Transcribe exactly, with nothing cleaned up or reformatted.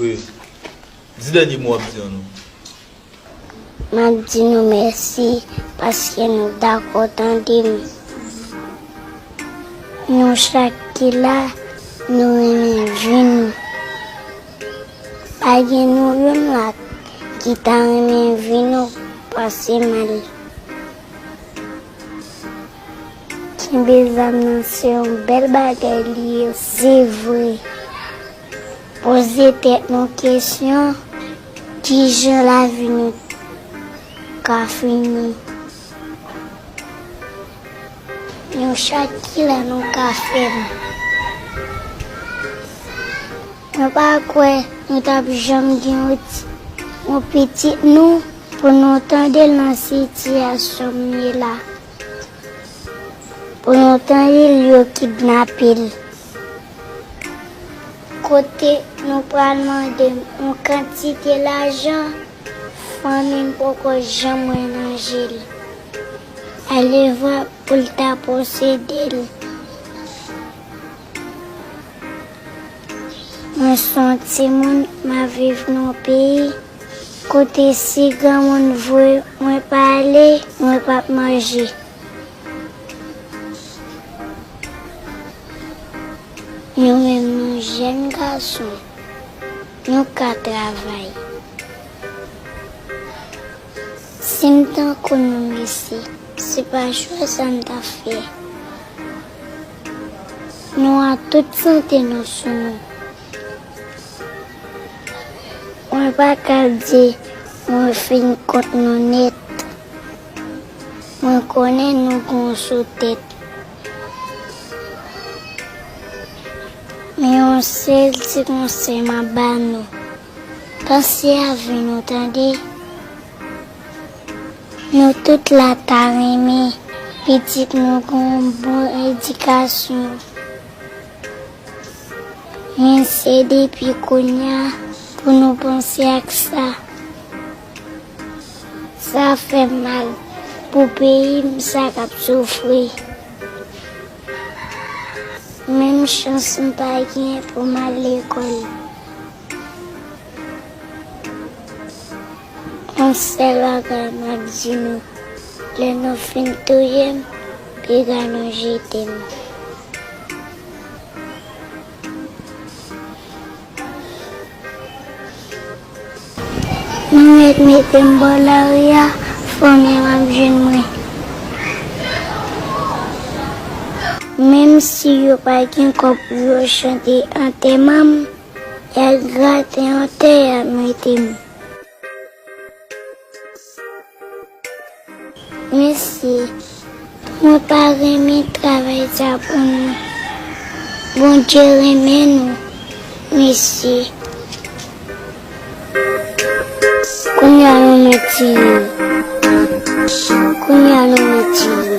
Wi. Di dènye mo w ap di an non. M ap di nou mèsi paske nou dakò tande m. Nou chak ki la, nou renmen vi nou. Pa gen nou youn la ki ta renmen vi nou pase mal. Kenbe zam nan se yon bèl bagay li ye, se vre. Poze tèt nou kesyon, kijan lavi nou ka fini? Nou chak ki la nou ka fè l. Mwen pa kwè nou t ap janm gen yon ti, yon pitit nou pou nou tande l nan sitiyasyon m ye la. Pou nou tande l yo kidnape l. Kote nou pral mande m yon kantite lajan, fanmi m poko janm wè nan je l. Alevwa pou l ta posede l. Mwen se yon timoun, m ap viv nan yon peyi kote si granmoun voye mwen pa ale, mwen p ap manje. Nou menm nou jèn gason, nou ka travay. Si m tankou nou mesye, se pa chwa sa m ta fè. Nou a tout sante nou sou nou. Mwen pa ka di mwen fin kont nou nèt. Mwen konnen nou gon sou tèt. Men yon sèl ti konsèy m ap ba nou. Panse a vi nou, tande? Nou tout la ta renmen pitit nou gon bon edikasyon. Men se depi kounye a pou nou panse ak sa. Sa fè m mal pou peyi m, sa k ap soufri. Menm chans m pa gen pou m al lekòl. Yon sèl bagay m ap di nou, lè nou fin touye m, piga nou jete m. Nou mèt mete m bò lari a, fanmi m ap jwenn mwen. Menm si yo pa gen kòb pou yo chante antèman m, y a grate yon tè y a mete m. Mesye, mwen pa renmen travay sa pou nou. Bondye renmen nou, mesye. Kounye a nou mèt tire. Kounye a nou mèt tire.